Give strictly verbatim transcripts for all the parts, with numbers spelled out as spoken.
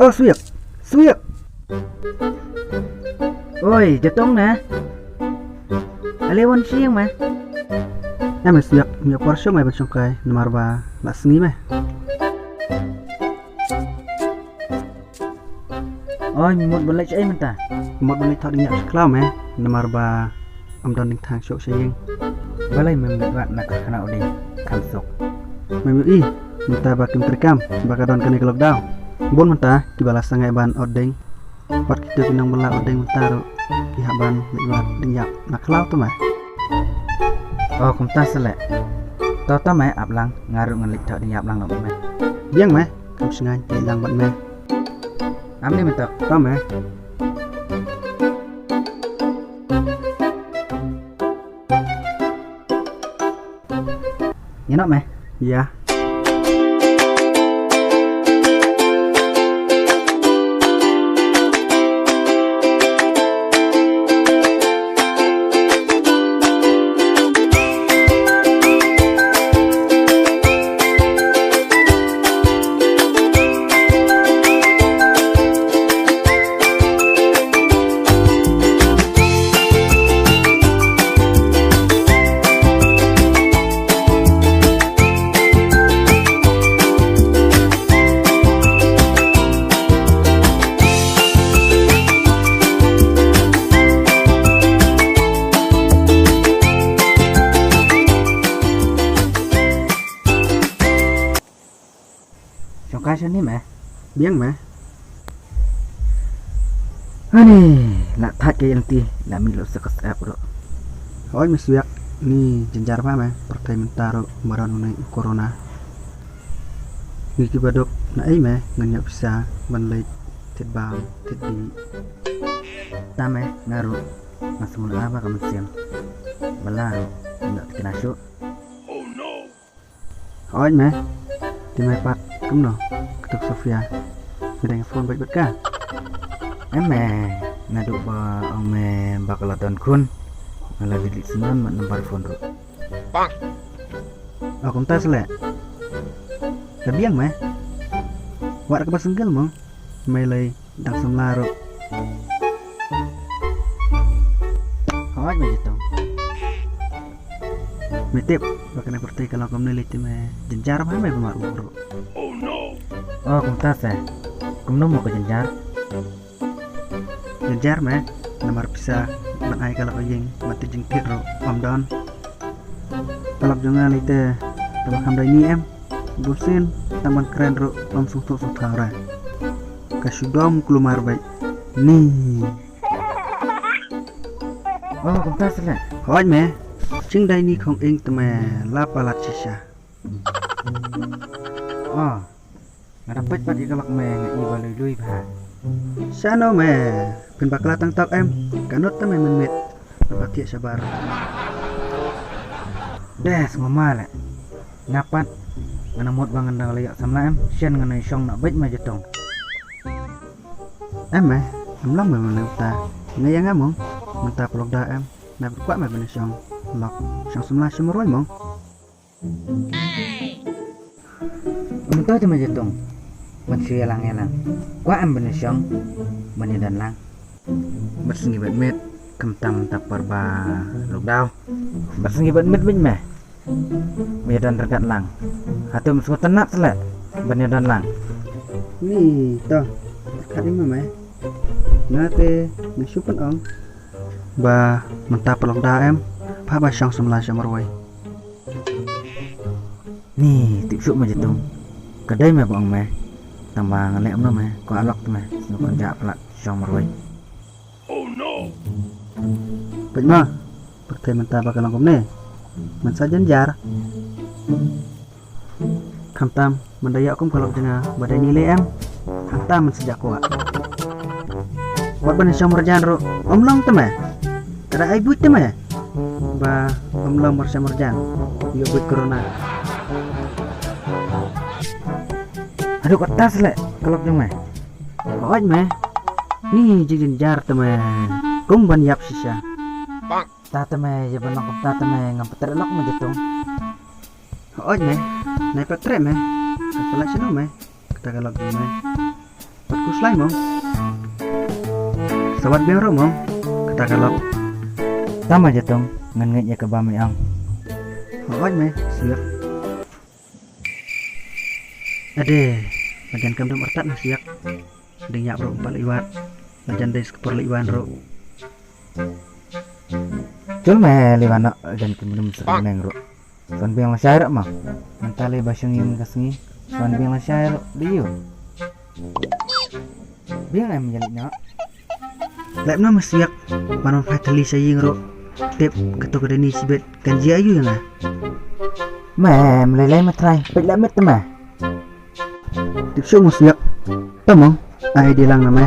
Oh, Swiak. Swiak. Oi, Jatong ne? Ale wan sha ïing me. Em, Swiak, ym ïoh por shuh me ban shongkai namar ba la sngi me. Oi, mut ban leit shaei mynta? Mut ban leit thoh ding ïap sha khlaw me, namar ba ym don ding thang shuh sha ïing. Balei mem leit wad na ka khynnah u ding Khamsuk? Mem ïohi mynta ba kim trei kam ba ka don kane ka lockdown. Bun mynta kiba la sangeh ban ot ding. Wat kito ki nongbylla ot ding mynta ruh ki hap ban leit wad ding ïap na khlaw te me. Oh, kumta se leh. To, to me, ap lang, nga ruh ngan leit thoh ding ïap lang noh bad me. Biang me, kam shngaiñ, leit lang bad me. Am ni mynta. To me. Ïa noh me. Ïa. Shongkai shane me. Biang me. Ani, la thait ka ïing ti, la mih lut sa ka sep ruh. Hooid me Swiak, ni jynjar bha me, pyrthei mynta ruh ba don une u corona. Ngi kiba duk na ei me, ngin ïoh pisa ban leit thied bam thied dih. Ta me, nga ruh nga sngewlyngngoh ba ka mynsiem ba la ruh ngim da thikna shuh. Hooid me. Te me pat kumno, katu ka Sofia? Me dang phone beit bad ka? Em me, naduh ba ong me ba ka la don khun, nga la delete syndon bad number phone ruh. Oh, kumta se leh. La biang me. Wat kaba single mo. Me lei dang samla ruh. Hooid me Jatong. Me tip ba kane pyrthei ka long kumne lei te me jynjar bha me ba mad u ruh. Oh, kumta se. Kumno mo ka jynjar? Jynjar me, namar pisa ban ai ka lok ïing, ban thied jingthied ruh ym don. Ka lok jong nga lei te, tang ba kham dei ni em. Bun sien tang ban kren ruh ym sngewthuh sngewthaw re. Ka shu dom kulmar beit ni. Oh, kumta se leh. Hooid me. Jingdai ni khong ing te me la palat shisha. Oh. Nga da peit pat ïa ka lok me, nga i ba lui lui bha. Shano me, phin bakla tang tok em? Ka nud te me mynmiet. Naba thiah shabar. Des, ngam mane. Nga pat nga nang mut ba ngan dang la ïoh samla em? Shen ngan ïa shong noh beit me Jatong. Em me, em long me mynta. Nga ïa nga mo. Mynta paralok da em. Naba kwah me ban ïa shong lok, shong samla sha marwei mo. Mynta te me Jatong. Ban shu ïalang ïalang. Kwah em ban ïa shong, ban ïa don lang? Bad sngi bad miet, khamtam mynta por ba lockdown. Bad sngi bad miet bad me. Me ïa don ryngkat lang. Hato me sngewtynnat se leh ban ïa don lang? Ni to. Khat ïa me me. Nga te nga shu pynong ba mynta paralok da em. Pha ba shong samla sha marwei. Ni tip shuh me Jatong. Ka dei me ba ong me. Tang ba nga leh kumno me, ko alok te me, sngewkynjah palat shong marwei. Peit ma, pyrthei mynta ba ka long kumne. Mynta jynjar. Khamtam mynta ïa kum ka lok jong nga ba dei ni lei em. Hangta mynta sa ja kwah. Wat ban ïa shong marjan ruh ym long te me. Ka da ai buit te me ba ym long marjan marjan. Ïoh buit corona. Haduh katta se leh ka lok jong me? Hooid me. Ni jingjynjar te me. Kum ban ïap shisha. Ta te me, ïa ban long kumta te me, ngam pat treh lok me Jatong. Hooid me, nai pat treh me. Ka pynlait shano me? Kata ka lok jong me. Pat Slai mong. Sawat biang ruh mong. Kata ka lok. Tama jatong ngan ngeit ïa ka ba me ang. Hooid me, siap. Ade, lajan kam dum artat na siak. Ding ïap ruh pal iwat. Lajan dei skepur le iwan ruh. Chul me le iwan no, lajan kam dum sa neng ruh. Suan biang la shai ruh ma. Mynta le ba shong ïing ka sngi. Suan biang la shai ruh di yu. Biang em ïa le no. Lep na ma siak. Panon phai thali sha ïing ruh. Tip kato ka deni sibet kan jia yu ïa nga. Mem lei lei ma trai peit la met ma. Tip shu ma siak. Tamong. Ai di lang na ma.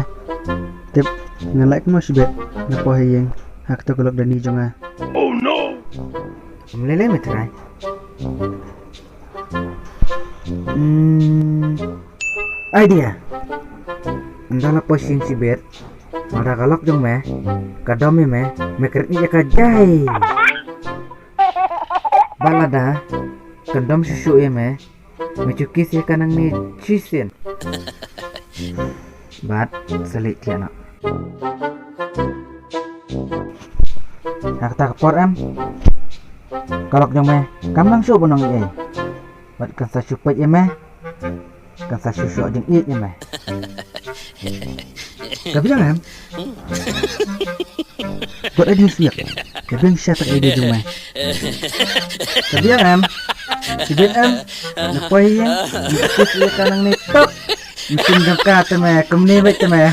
Tip ngan lek ma sibet. Na po ha ïing. Hak to ka lok deni jong nga. Oh no. Em lei lei ma trai. Hmm. Idea. Ynda la poi sing sibet. Lada ka lok jong me ka dom ïa me, me kret ïa ka jai. Ba lada kan dom shuh shuh ïa me, me chukis ïa ka nangne shisien. Bad salik ïa na. Ha kata ka por em ka lok jong me kam nang shuh ba nong ei. Bad kan sa shu peit ïa me. Kan sa shu shu jingïeit ïa me. Ka biang em. Kot ai di siak. Ka biang sha tak ai di jong me. Ka biang em. Sibit em. Na poi ïa. Ni ka nangne top. Mungkin jong ka te me kumne bait te me.